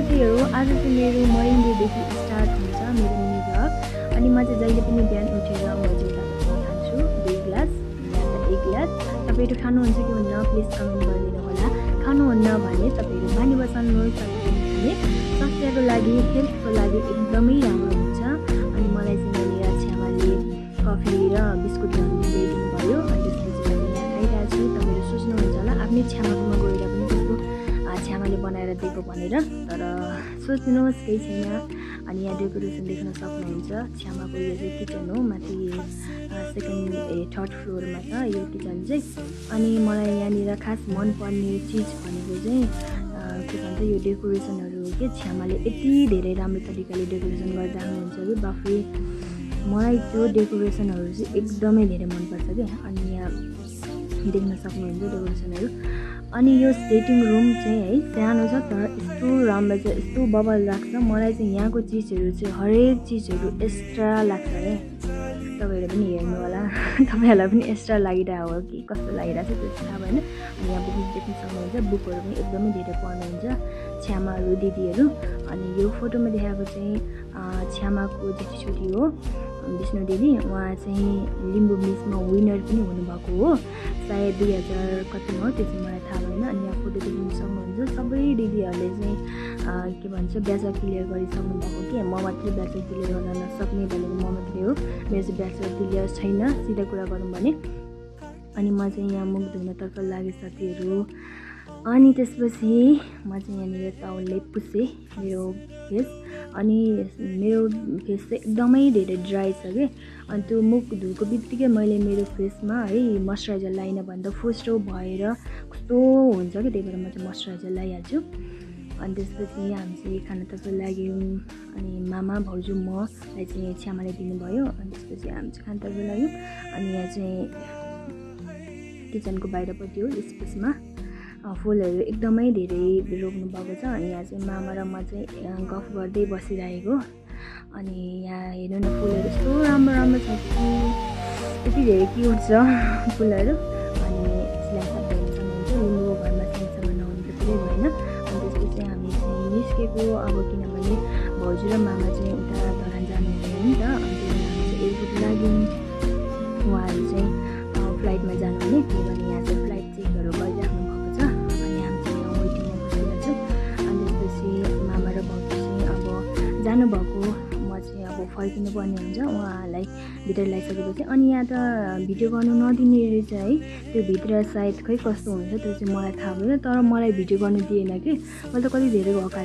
साथीहरू, आज चाहिँ मेरो मर्निङ डेदेखि स्टार्ट हुन्छ मेरो मिनी भ्लग। अनि म चाहिँ जहिले पनि बिहान उठेर म चाहिँ एउटा खान्छु 2 ग्लास या त 1 ग्लास। तपाईहरु खानुहुन्छ कि हुन्न प्लिज कमेन्ट गरिदिनु होला। खानुहुन्न भने तपाईहरु मानि बसाल्नुहोस्। भने स्वास्थ्यको लागि हेल्थको लागि एकदमै राम्रो हुन्छ। अनि मलाई चाहिँ मेरो छ्यामाले कफी र बिस्कुट ल्याइदिनु भयो। अनि त्यसपछि म यहाँ खाइरहेको छु। तपाईहरु सोच्नुहुन्छ होला आफ्नै छ्यामाकोमा गएर पनि कस्तो छ्यामाले बनाएर दिएको भनेर, तर सोच्नुहोस् केही छैन। अनि यहाँ डेकोरेसन देख्न सक्नुहुन्छ। छ्यामाको यो चाहिँ किचन हो, माथि थर्ड फ्लोरमा छ यो किचन चाहिँ। अनि मलाई यहाँनिर खास मनपर्ने चिज भनेको चाहिँ के भन्छ यो डेकोरेसनहरू हो कि छ्यामाले यति धेरै राम्रो तरिकाले डेकोरेसन गरिराख्नुहुन्छ कि बाफरे, मलाई त्यो डेकोरेसनहरू चाहिँ एकदमै धेरै मनपर्छ क्या। अनि यहाँ देख्न सक्नुहुन्छ डेकोरेसनहरू। अनि यो सेटिङ रुम चाहिँ है सानो छ तर यस्तो राम्रो छ, यस्तो बबल लाग्छ। मलाई चाहिँ यहाँको चिजहरू चाहिँ हरेक चिजहरू एक्स्ट्रा लाग्छ है। तपाईहरु पनि हेर्नु होला, तपाईहरुलाई पनि एक्स्ट्रा लागिरहेको हो कि कस्तो लागिरहेछ त्यो थाहा भएन। अनि यहाँ बुक देख्न सक्नुहुन्छ, बुकहरू पनि एकदमै धेरै पढ्नुहुन्छ छ्यामाहरू दिदीहरू। अनि यो फोटोमा देखाएको चाहिँ छ्यामाको जेठी छोरी हो विष्णु दिदी। उहाँ चाहिँ लिम्बू मिसमा विनर पनि हुनुभएको हो सायद 2000 कतिमा हो त्यो चाहिँ मलाई थाहा भएन। अनि यहाँ फोटो देख्न सक्नुहुन्छ सबै दिदीहरूले चाहिँ के भन्छ ब्याचलर क्लियर गरिसक्नु भएको कि म मात्रै ब्याचलर क्लियर गर्न नसक्ने भनेको म मात्रै हो। मेरो चाहिँ ब्याचलर क्लियर छैन सिधा कुरा गरौँ भने। अनि म चाहिँ यहाँ मुख धुनतर्फ लागे साथीहरू। अनि त्यसपछि म चाहिँ यहाँनिर टावलले पुसेँ मेरो फेस। अनि मेरो फेस चाहिँ एकदमै धेरै ड्राई छ कि। अनि त्यो मुख धुएको बित्तिकै मैले मेरो फेसमा है मोइस्चराइजर लाइन भन्दा फोस्टो भएर कस्तो हुन्छ कि, त्यही भएर म चाहिँ मोइस्चराइजर लगाइहाल्छु। अनि त्यसपछि हामी चाहिँ खानातर्फ लाग्यौँ। अनि मामा भाउजू मलाई चाहिँ छ्यामाले दिनुभयो। अनि त्यसपछि हामी चाहिँ खानातर्फ लाग्यौँ। अनि यहाँ चाहिँ किचनको बाहिरपट्टि हो स्पेसमा फुलहरू एकदमै धेरै रोप्नु भएको छ। अनि यहाँ चाहिँ मामा र म चाहिँ गफ गर्दै बसिरहेको। अनि यहाँ हेर्नु न फुलहरू यस्तो राम्रो राम्रो छ कि यति धेरै क्युट छ फुलहरू। अनि यसलाई हेर्नु सक्नुहुन्छ लिम्बूको घरमा सानोसम्म नहुनु त पुरै भएन। अनि त्यसपछि हामी चाहिँ निस्केको अब किनभने भाउजू र मामा चाहिँ उता धरान जानुहुँदैन नि त। अनि त्यही भएर हामी चाहिँ एयरपोर्ट लाग्यौँ। उहाँहरू चाहिँ फ्लाइटमा जानुहुने, त्यही भएर यहाँ चाहिँ फ्लाइट चेकहरू गरिराख्नु भएको छ। अनि हामी चाहिँ यहाँ वेटिङमा बसिरहेको छौँ। अनि त्यसपछि मामा र भाउजू चाहिँ अब जानुभएको, म चाहिँ अब फर्किनु पर्ने हुन्छ उहाँहरूलाई भित्र ल्याइसकेपछि। अनि यहाँ त भिडियो गर्नु नदिने रहेछ है, त्यो भित्र सायद खै कस्तो हुन्छ त्यो चाहिँ मलाई थाहा भएन। तर मलाई भिडियो गर्नु दिएन कि, मैले त कति धेरै अगाडि